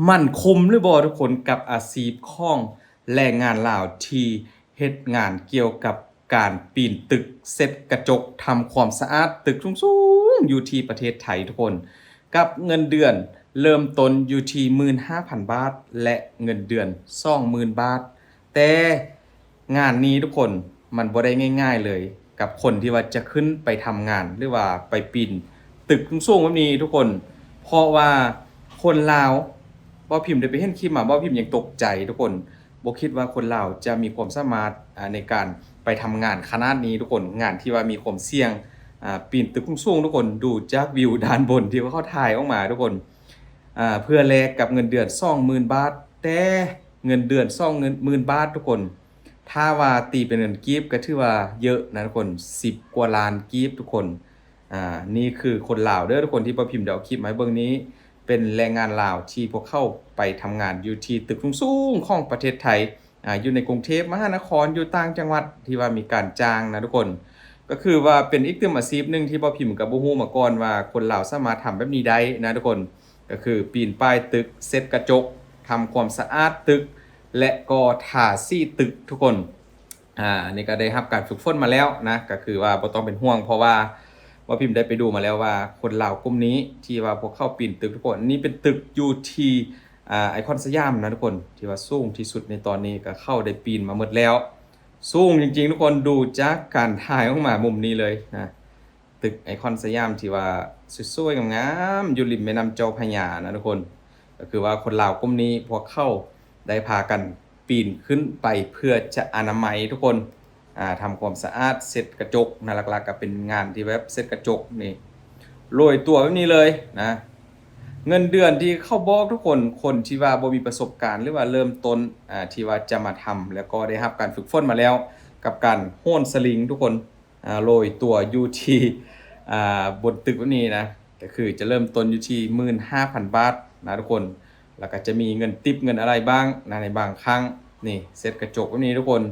ໝັ້ນຄົມຫຼືບໍ່ທຸກຄົນ ກັບອາຊີບຂອງແຮງງານລາວທີ່ເຮັດງານກ່ຽວກັບການປີນຕຶກ, ເຊັດກະຈົກ, ທຳຄວາມສະອາດຕຶກສູງໆ ຢູ່ທີ່ປະເທດໄທທຸກຄົນ, ກັບເງິນເດືອນເລີ່ມຕົ້ນຢູ່ທີ່ ໝື່ນຫ້າພັນບາດ ແລະ ເງິນເດືອນ ສອງໝື່ນບາດ. ແຕ່ງານນີ້ທຸກຄົນ ມັນບໍ່ໄດ້ງ່າຍໆເລີຍ ກັບຄົນທີ່ວ່າຈະຂຶ້ນໄປທຳງານ ຫຼືວ່າໄປປີນຕຶກສູງໆແບບນີ້ທຸກຄົນ. ເພາະວ່າຄົນລາວ ເວົ້າພິມໄດ້ໄປເຫັນຄລິບມາ ເວົ້າພິມຍັງຕົກໃຈທຸກຄົນ, ບໍ່ຄິດວ່າຄົນລາວຈະມີຄວາມສາມາດ ອ່າ ໃນການໄປທຳງານຂະໜາດນີ້ທຸກຄົນ. ງານທີ່ວ່າມີຄວາມສ່ຽງ ອ່າ ປີນຕຶກສູງໆທຸກຄົນ, ດູຈາກວິວດ້ານບົນທີ່ວ່າເຂົາຖ່າຍອອກມາທຸກຄົນ. ອ່າ ເພື່ອແລກກັບເງິນເດືອນ ສອງໝື່ນບາດ, ແຕ່ເງິນເດືອນ ສອງໝື່ນບາດທຸກຄົນ ຖ້າວ່າຕີເປັນເງິນກີບກໍຖືວ່າເຍອະນະທຸກຄົນ, ສິບກວ່າລ້ານກີບທຸກຄົນ. ອ່າ ນີ້ຄືຄົນລາວເດີທຸກຄົນ ທີ່ປ້າພິມໄດ້ເອົາຄລິບມາໃຫ້ເບິ່ງນີ້ ເປັນແຮງງານລາວທີ່ພວກເຂົາໄປທຳງານຢູ່ທີ່ຕຶກສູງໆຂອງປະເທດໄທ, ອ່າ ຢູ່ໃນກຸງເທບມະຫານະຄອນ, ຢູ່ຕ່າງຈັງຫວັດທີ່ວ່າມີການຈ້າງນະທຸກຄົນ. ກໍຄືວ່າເປັນອີກຕື່ມອາຊີບໜຶ່ງທີ່ປ້າພິມກໍບໍ່ຮູ້ມາກ່ອນວ່າຄົນລາວສາມາດທຳແບບນີ້ໄດ້ນະທຸກຄົນ. ກໍຄືປີນປ້າຍຕຶກ, ເຊັດກະຈົກ, ທຳຄວາມສະອາດຕຶກ ແລະ ກໍທາສີຕຶກທຸກຄົນ. ອ່າ ອັນນີ້ກໍໄດ້ຮັບການຝຶກຝົນມາແລ້ວນະ, ກໍຄືວ່າບໍ່ຕ້ອງເປັນຫ່ວງ ເພາະວ່າປ້າພິມໄດ້ໄປດູມາແລ້ວວ່າ ຄົນລາວກຸ່ມນີ້ທີ່ວ່າພວກເຂົາປີນຕຶກທຸກຄົນ, ນີ້ເປັນຕຶກຢູ່ທີ່ ອ່າ ໄອຄອນສະຫຍາມນະທຸກຄົນ, ທີ່ວ່າສູງທີ່ສຸດໃນຕອນນີ້ ກໍເຂົາໄດ້ປີນມາໝົດແລ້ວ. ສູງຈິງໆທຸກຄົນ, ດູຈາກການຖ່າຍອອກມາມຸມນີ້ເລີຍນະ. ຕຶກໄອຄອນສະຫຍາມທີ່ວ່າສວຍໆງາມໆ ຢູ່ລິມແມ່ນ້ຳເຈົ້າພະຍານະທຸກຄົນ. ກໍຄືວ່າຄົນລາວກຸ່ມນີ້ ພວກເຂົາໄດ້ພາກັນປີນຂຶ້ນໄປເພື່ອຈະອະນາໄມທຸກຄົນ, ອ່າ ທຳຄວາມສະອາດ, ເຊັດກະຈົກນະ, ຫຼັກໆກໍເປັນງານທີ່ແບບເຊັດກະຈົກນີ້ ໂລຍຕົວແບບນີ້ເລີຍນະ. ເງິນເດືອນທີ່ເຂົາບອກທຸກຄົນ, ຄົນທີ່ວ່າບໍ່ມີປະສົບການ ຫຼືວ່າເລີ່ມຕົ້ນ ອ່າ ທີ່ວ່າຈະມາທຳ ແລ້ວກໍໄດ້ຮັບການຝຶກຝົນມາແລ້ວ ກັບການໂຫນສະລິງທຸກຄົນ, ອ່າ ໂລຍຕົວຢູ່ທີ່ ອ່າ ບົນຕຶກແບບນີ້ນະ, ກໍຄືຈະເລີ່ມຕົ້ນຢູ່ທີ່ ໝື່ນຫ້າພັນບາດນະທຸກຄົນ. ແລ້ວກໍຈະມີເງິນຕິບເງິນອາໄລບ້າງນະ ໃນບາງຄັ້ງ. ນີ້ ເຊັດກະຈົກແບບນີ້ທຸກຄົນ,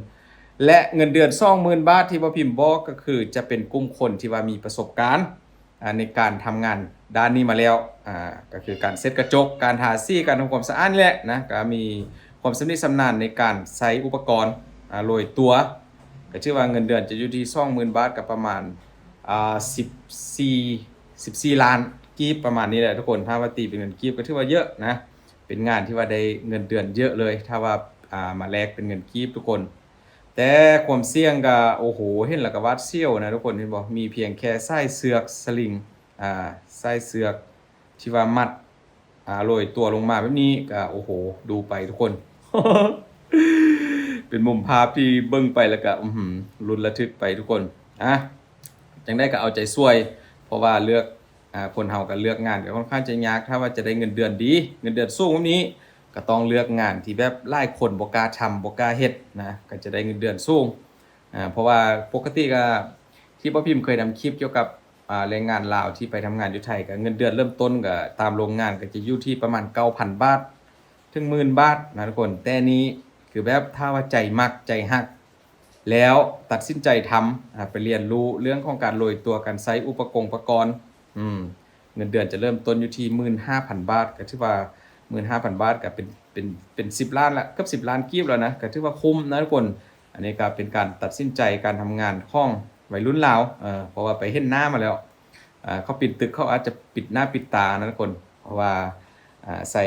ແລະ ເງິນເດືອນ ສອງໝື່ນບາດ ທີ່ປ້າພິມບອກ ກໍຄືຈະເປັນກຸ່ມຄົນທີ່ວ່າມີປະສົບການ ອ່າ ໃນການທຳງານດ້ານນີ້ມາແລ້ວ, ອ່າ ກໍຄືການເຊັດກະຈົກ, ການທາສີ, ການທຳຄວາມສະອາດນີ້ແຫຼະນະ, ກໍມີຄວາມຊຳນິຊຳນານໃນການໃຊ້ອຸປະກອນ ອ່າ ໂລຍຕົວ. ກໍຖືວ່າເງິນເດືອນຈະຢູ່ທີ່ ສອງໝື່ນບາດ ກໍປະມານ ອ່າ ສິບສີ່ ສິບສີ່ລ້ານກີບ ປະມານນີ້ແຫຼະທຸກຄົນ. ຖ້າວ່າຕີເປັນເງິນກີບກໍຖືວ່າເຍອະນະ, ເປັນງານທີ່ວ່າໄດ້ເງິນເດືອນເຍອະເລີຍ ຖ້າວ່າ ອ່າ ມາແລກເປັນເງິນກີບທຸກຄົນ. ແຕ່ຄວາມສ່ຽງກໍ ໂອ້ໂຫ ເຫັນແລ້ວກໍຫວາດສຽວນະທຸກຄົນ, ເຫັນບໍ່? ມີພຽງແຄ່ສາຍເຊືອກສະລິງ ອ່າ ສາຍເຊືອກທີ່ວ່າມັດ ອ່າ ໂລຍຕົວລົງມາແບບນີ້ກໍ ໂອ້ໂຫ ດູໄປທຸກຄົນ. ເປັນມຸມພາບທີ່ເບິ່ງໄປແລ້ວກໍ ອື້ຫື ລຸນລະທຶກໄປທຸກຄົນ. ອ່າ ຈັ່ງໃດກໍເອົາໃຈຊ່ວຍ, ເພາະວ່າເລືອກ ອ່າ ຄົນເຮົາກໍເລືອກງານກໍຄ່ອນຂ້າງຈະຍາກ. ຖ້າວ່າຈະໄດ້ເງິນເດືອນດີ, ເງິນເດືອນສູງແບບນີ້ ກໍຕ້ອງເລືອກງານທີ່ແບບຫຼາຍຄົນບໍ່ກ້າທຳ ບໍ່ກ້າເຮັດນະ, ກໍຈະໄດ້ເງິນເດືອນສູງ. ອ່າ ເພາະວ່າປົກກະຕິກໍ ທີ່ປ້າພິມເຄີຍນຳຄລິບກ່ຽວກັບ ອ່າ ແຮງງານລາວທີ່ໄປທຳງານຢູ່ໄທ ກໍເງິນເດືອນເລີ່ມຕົ້ນກໍຕາມໂຮງງານກໍຈະຢູ່ທີ່ປະມານ ເກົ້າພັນບາດ ເຖິງ ໝື່ນບາດນະທຸກຄົນ. ແຕ່ນີ້ຄືແບບຖ້າວ່າໃຈມັກໃຈຮັກ ແລ້ວຕັດສິນໃຈທຳ ອ່າ ໄປຮຽນຮູ້ເລື່ອງຂອງການໂລຍຕົວ, ການໃຊ້ອຸປະກົງປະກອນ ອືມ ເງິນເດືອນຈະເລີ່ມຕົ້ນຢູ່ທີ່ ໝື່ນຫ້າພັນບາດ, ກໍຖືວ່າ ໝື່ນຫ້າພັນບາດ ກໍເປັນ ເປັນ ເປັນສິບລ້ານລະ, ເກືອບສິບລ້ານກີບແລ້ວນະ, ກໍຖືວ່າຄຸ້ມນະທຸກຄົນ. ອັນນີ້ກໍເປັນການຕັດສິນໃຈການທຳງານຂອງໄວລຸ້ນລາວ ເອີ ເພາະວ່າໄປເຫັນໜ້າມາແລ້ວ. ເຂົາປີນຕຶກ ເຂົາອາດຈະປິດໜ້າປິດຕານະທຸກຄົນ, ເພາະວ່າ ອ່າ ໃສ່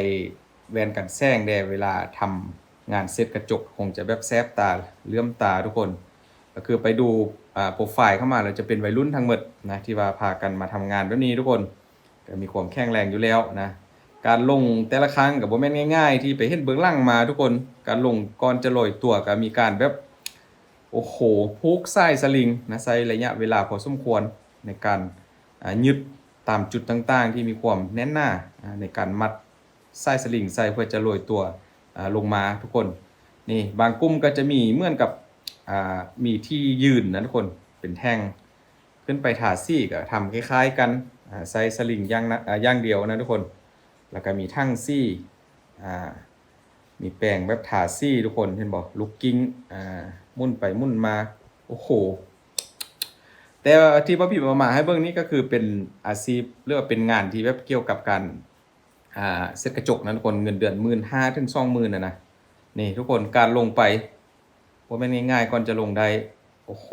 ແວ່ນກັນແສງແດ່ ເວລາທຳງານເຊັດກະຈົກ ຄົງຈະແບບແສບຕາ ເຫຼື້ອມຕາທຸກຄົນ. ກໍຄືໄປດູ ອ່າ ໂປຣໄຟລ໌ເຂົ້າມາແລ້ວ ຈະເປັນໄວລຸ້ນທັງໝົດນະ ທີ່ວ່າພາກັນມາທຳງານແບບນີ້ທຸກຄົນ, ກໍມີຄວາມແຂງແຮງຢູ່ແລ້ວນະ. ການລົງແຕ່ລະຄັ້ງກໍບໍ່ແມ່ນງ່າຍໆ ທີ່ໄປເຫັນເບື້ອງຫຼັງມາທຸກຄົນ. ການລົງກ່ອນຈະໂລຍຕົວກໍມີການແບບ ໂອ້ໂຫ ຜູກສາຍສະລິງນະ, ໃຊ້ໄລຍະເວລາພໍສົມຄວນໃນການ ອ່າ ຍຶດຕາມຈຸດຕ່າງໆ ທີ່ມີຄວາມແໜ້ນໜາ ອ່າ ໃນການມັດ ສາຍສະລິງໃສ່ເພື່ອຈະໂລຍຕົວ ອ່າ ລົງມາທຸກຄົນ. ນີ້ບາງກຸ່ມກໍຈະມີເໝືອນກັບ ອ່າ ມີທີ່ຢືນນະທຸກຄົນ, ເປັນແທ່ງ. ຂຶ້ນໄປທາສີກໍທຳຄ້າຍໆກັນ ອ່າ ໃຊ້ສະລິງຢ່າງນະ ອ່າ ຢ່າງດຽວນະທຸກຄົນ. ແລ້ວກໍມີຖັງສີ ອ່າ ມີແປງແບບທາສີທຸກຄົນ, ເຫັນບໍ່? ລູກກິ້ງ ອ່າ ໝູນໄປໝູນມາ. ໂອ້ໂຫ ແຕ່ວ່າທີ່ປ້າພິມເອົາມາໃຫ້ເບິ່ງນີ້ ກໍຄືເປັນອາຊີບ ຫຼືວ່າເປັນງານທີ່ແບບກ່ຽວກັບການ ອ່າ ເຊັດກະຈົກນະທຸກຄົນ ເງິນເດືອນໝື່ນຫ້າເຖິງສອງໝື່ນນະນະ. ນີ້ທຸກຄົນ ການລົງໄປບໍ່ແມ່ນງ່າຍໆ ກ່ອນຈະລົງໄດ້. ໂອ້ໂຫ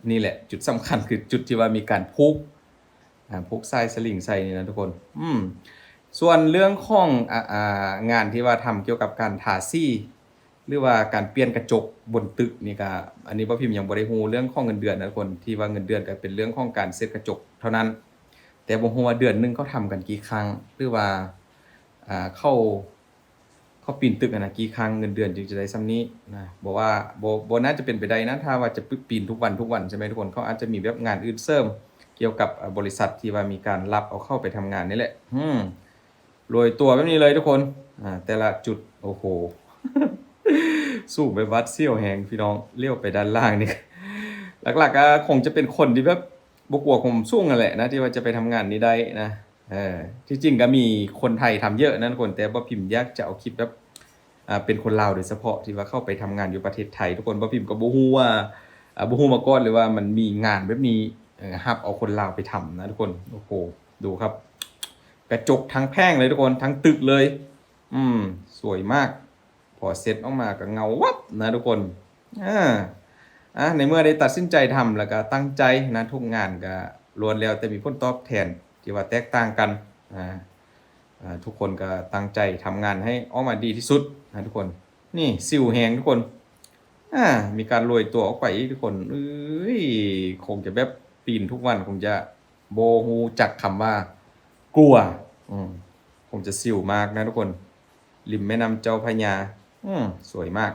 ນີ້ແຫຼະຈຸດສຳຄັນ ຄືຈຸດທີ່ວ່າມີການຜູກ ອ່າ ຜູກສາຍສະລິງໃສ່ນີ້ນະທຸກຄົນ. ອືມ ສ່ວນເລື່ອງຂອງ ອ່າ ອ່າ ງານທີ່ວ່າທຳກ່ຽວກັບການທາສີ ຫຼືວ່າການປ່ຽນກະຈົກບົນຕຶກນີ້ກະ ອັນນີ້ບ່າວພິມຍັງບໍ່ໄດ້ຮູ້ເລື່ອງຂອງເງິນເດືອນນະທຸກຄົນ ທີ່ວ່າເງິນເດືອນກະເປັນເລື່ອງຂອງການເຊັດກະຈົກເທົ່ານັ້ນ. ແຕ່ບໍ່ຮູ້ວ່າເດືອນໜຶ່ງເຂົາທຳກັນກີ່ຄັ້ງ ຫຼືວ່າ ອ່າ ເຂົາ ເຂົາປີນຕຶກຫັ້ນນະ ກີ່ຄັ້ງເງິນເດືອນຈຶ່ງຈະໄດ້ສ່ຳນີ້ນະ. ບໍ່ວ່າ ບໍ່ ບໍ່ໜ້າຈະເປັນໄປໄດ້ນະ ຖ້າວ່າຈະ ປ- ປີນທຸກວັນ ທຸກວັນ ໃຊ່ໄໝທຸກຄົນ? ເຂົາອາດຈະມີແບບງານອື່ນເສີມ ກ່ຽວກັບ ອ່າ ບໍລິສັດທີ່ວ່າມີການຮັບເອົາເຂົ້າໄປທຳງານນີ້ແຫຼະ. ອືມ ໂລຍຕົວແບບນີ້ເລີຍທຸກຄົນ. ອ່າ ແຕ່ລະຈຸດ ໂອ້ໂຫ ສູງແບບຫວາດສຽວແຮງພີ່ນ້ອງ. ລ້ຽວໄປດ້ານລ່າງນີ້ ຫຼັກໆ ກໍຄົງຈະເປັນຄົນທີ່ແບບບໍ່ກົວຄວາມສູງຫັ້ນແຫຼະນະ ທີ່ວ່າຈະໄປທຳງານນີ້ໄດ້ນະ. ເອີ ທີ່ຈິງກໍມີຄົນໄທທຳເຍອະນະທຸກຄົນ ແຕ່ບ່າວພິມຢາກຈະເອົາຄລິບແບບ ອ່າ ເປັນຄົນລາວໂດຍສະເພາະ ທີ່ວ່າເຂົ້າໄປທຳງານຢູ່ປະເທດໄທ. ທຸກຄົນ ບ່າວພິມກໍບໍ່ຮູ້ວ່າ ອ່າ ບໍ່ຮູ້ມາກ່ອນເລີຍວ່າມັນມີງານແບບນີ້ ເອີ ຮັບເອົາຄົນລາວໄປທຳນະທຸກຄົນ. ໂອ້ໂຫ ດູຄັບ ກະຈົກທັງແຜງເລີຍທຸກຄົນ ທັງຕຶກເລີຍ. ອືມ ສວຍມາກ. ພໍເຊັດອອກມາກໍເງົາວັບນະທຸກຄົນ. ອ່າ ອ່າ ໃນເມື່ອໄດ້ຕັດສິນໃຈທຳ ແລ້ວກໍຕັ້ງໃຈນະ ທຸກງານກໍລ້ວນແລ້ວແຕ່ມີຜົນຕອບແທນທີ່ວ່າແຕກຕ່າງກັນ. ອ່າ ອ່າ ທຸກຄົນກໍຕັ້ງໃຈທຳງານໃຫ້ອອກມາດີທີ່ສຸດນະທຸກຄົນ. ນີ້ ຊິວແຮງທຸກຄົນ. ອ່າ ມີການໂລຍຕົວອອກໄປອີກທຸກຄົນ. ເອີຍ ຄົງຈະແບບປີນທຸກວັນ ຄົງຈະບໍ່ຮູ້ຈັກຄຳວ່າກົວ. ອືມ ຄົງຈະຊິວມາກນະທຸກຄົນ. ລິມແມ່ນ້ຳເຈົ້າພະຍາ. ອືມ ສວຍມາກ.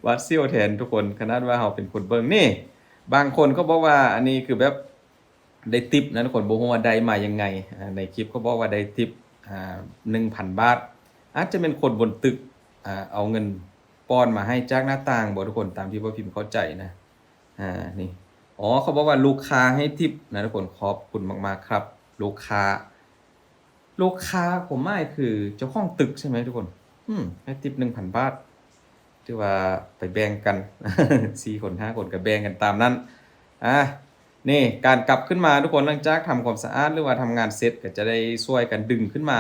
ຫວາດສຽວແທນທຸກຄົນ ຂະໜາດວ່າເຮົາເປັນຄົນເບິ່ງ. ນີ້ ບາງຄົນເຂົາບອກວ່າ ອັນນີ້ຄືແບບ ໄດ້ຕິບນະທຸກຄົນ ບໍ່ຮູ້ວ່າໄດ້ມາຍັງໄງ. ອ່າ ໃນຄລິບເຂົາບອກວ່າໄດ້ຕິບ ອ່າ ໜຶ່ງພັນບາດ ອາດຈະແມ່ນຄົນບົນຕຶກ ອ່າ ເອົາເງິນປ້ອນມາໃຫ້ຈາກໜ້າຕ່າງບໍທຸກຄົນ ຕາມທີ່ບ່າວພິມເຂົ້າໃຈນະ. ອ່າ ນີ້ ອໍ ເຂົາບອກວ່າລູກຄ້າໃຫ້ຕິບນະທຸກຄົນ. ຂອບຄຸນມາກໆ ຄັບ ລູກຄ້າ. ລູກຄ້າຄວາມໝາຍຄືເຈົ້າຂອງຕຶກໃຊ່ໄໝທຸກຄົນ? ອືມ ໃຫ້ຕິບໜຶ່ງພັນບາດ ຖືວ່າໄປແບ່ງກັນ ສີ່ຄົນຫ້າຄົນກໍແບ່ງກັນຕາມນັ້ນ. ອ່າ ນີ້ ການກັບຂຶ້ນມາທຸກຄົນ ຫຼັງຈາກທຳຄວາມສະອາດ ຫຼືວ່າທຳງານເສັດ ກໍຈະໄດ້ຊ່ວຍກັນດຶງຂຶ້ນມາ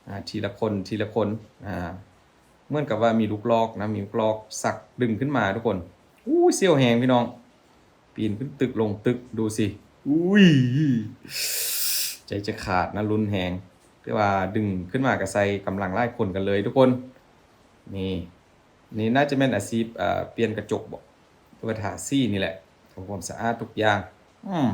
ອ່າ ທີລະຄົນ ທີລະຄົນ. ອ່າ ເໝືອນກັບວ່າມີລູກລອກນະ ມີລູກລອກສັກດຶງຂຶ້ນມາທຸກຄົນ. ອູ້ຍ ສຽວແຮງພີ່ນ້ອງ. ປີນຂຶ້ນຕຶກລົງຕຶກ ດູຊິ. ອຸ້ຍ ໃຈຈະຂາດນະ ລຸ້ນແຮງ. ແຕ່ວ່າດຶງຂຶ້ນມາກໍໃສ່ກຳລັງຫຼາຍຄົນກັນເລີຍທຸກຄົນ. ນີ້ ນີ້ໜ້າຈະແມ່ນອາຊີບ ເອີ ປ່ຽນກະຈົກບໍ ຫຼືວ່າທາສີນີ້ແຫຼະ ທຳຄວາມສະອາດທຸກຢ່າງ. ອືມ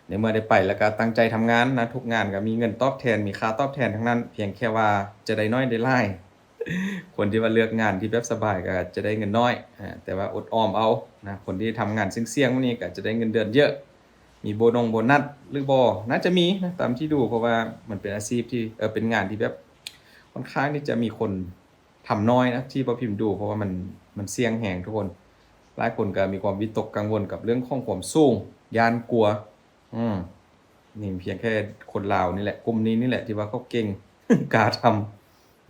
ໃນເມື່ອໄດ້ໄປແລ້ວກໍຕັ້ງໃຈທຳງານນະ ທຸກງານກໍມີເງິນຕອບແທນ ມີຄ່າຕອບແທນທັງນັ້ນ ພຽງແຄ່ວ່າຈະໄດ້ໜ້ອຍໄດ້ຫຼາຍ. ຄົນທີ່ວ່າເລືອກງານທີ່ແບບສະບາຍກໍຈະໄດ້ເງິນໜ້ອຍ ອາ ແຕ່ວ່າອົດອອມເອົານະ. ຄົນທີ່ທຳງານສ່ຽງໆ ແບບນີ້ກໍຈະໄດ້ເງິນເດືອນເຍອະ. ມີໂບນົງໂບນັດຫຼືບໍ່? ໜ້າຈະມີນະ ຕາມທີ່ດູ ເພາະວ່າມັນເປັນອາຊີບທີ່ ເອີ ເປັນງານທີ່ແບບຄ່ອນຂ້າງທີ່ຈະມີຄົນທຳໜ້ອຍນະ ທີ່ບ່າວພິມດູ ເພາະວ່າມັນ ມັນສ່ຽງແຮງທຸກຄົນ. ຫຼາຍຄົນກໍມີຄວາມວິຕົກກັງວົນກັບເລື່ອງຂອງຄວາມສູງ ຢ້ານກົວ. ອືມ ນີ້ພຽງແຄ່ຄົນລາວນີ້ແຫຼະ ກຸ່ມນີ້ນີ້ແຫຼະ ທີ່ວ່າເຂົາເກັ່ງ ກ້າທຳ.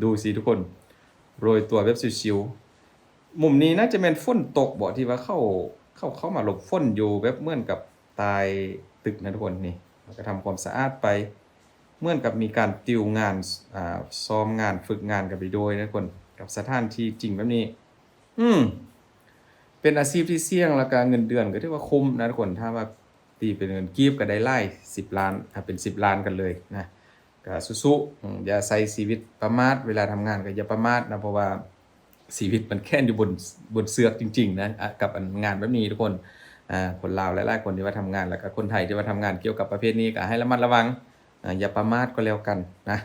ດູຊິທຸກຄົນ ໂລຍຕົວແບບຊິວໆ. ມຸມນີ້ໜ້າຈະແມ່ນຝົນຕົກບໍ ທີ່ວ່າເຂົາ ເຂົາເຂົ້າມາຫຼົບຝົນຢູ່ ແບບເໝືອນກັບໃຕ້ຕຶກນະທຸກຄົນ. ນີ້ ເຮົາກໍທຳຄວາມສະອາດໄປ ເໝືອນກັບມີການຕິວງານ ອ່າ ຊ້ອມງານ ຝຶກງານກັນໄປດ້ວຍນະທຸກຄົນ ກັບສະຖານທີ່ຈິງແບບນີ້. ອືມ ເປັນອາຊີບທີ່ສ່ຽງ ແລ້ວກະເງິນເດືອນກໍຖືວ່າຄຸ້ມນະທຸກຄົນ. ຖ້າວ່າຕີເປັນເງິນກີບກໍໄດ້ຫຼາຍສິບລ້ານ ອ່າ ເປັນສິບລ້ານກັນເລີຍນະ. ກໍສູ້ໆ ອາ ຢ່າໃຊ້ຊີວິດປະໝາດ ເວລາທຳງານກໍຢ່າປະໝາດນະ ເພາະວ່າຊີວິດມັນແຂວນຢູ່ບົນ ບົນເຊືອກຈິງໆ ນະ ອາ ກັບອັນງານແບບນີ້ທຸກຄົນ. ອາ ຄົນລາວຫຼາຍໆຄົນທີ່ວ່າທຳງານ ແລ້ວກໍຄົນໄທທີ່ວ່າທຳງານກ່ຽວກັບປະເພດນີ້ ກໍໃຫ້ລະມັດລະວັງ ອາ ຢ່າປະໝາດກໍແລ້ວກັນນະ.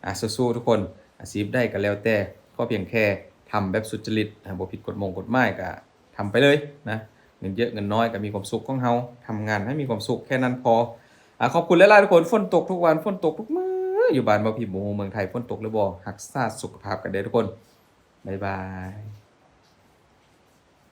ອາ ສູ້ໆທຸກຄົນ ອາຊີບໃດກໍແລ້ວແຕ່ ຂໍພຽງແຄ່ທຳແບບສຸດຈະລິດ ອາ ບໍ່ຜິດກົດໝົງກົດໝາຍ ກໍ ທຳໄປເລີຍນະ ເງິນເຍອະເງິນນ້ອຍກໍມີຄວາມສຸກຂອງເຮົາ ທຳງານໃຫ້ມີຄວາມສຸກແຄ່ນັ້ນພໍ. ອາ ຂອບຄຸນຫຼາຍໆທຸກຄົນ. ຝົນຕົກທຸກວັນ ຝົນຕົກທຸກມື້ຢູ່ບ້ານ. ບໍ່ ພີ່ ບໍ່ຮູ້ເມືອງໄທຝົນຕົກຫຼືບໍ່? ຮັກສາສຸຂະພາບກັນເດີ້ທຸກຄົນ. ບາຍບາຍ.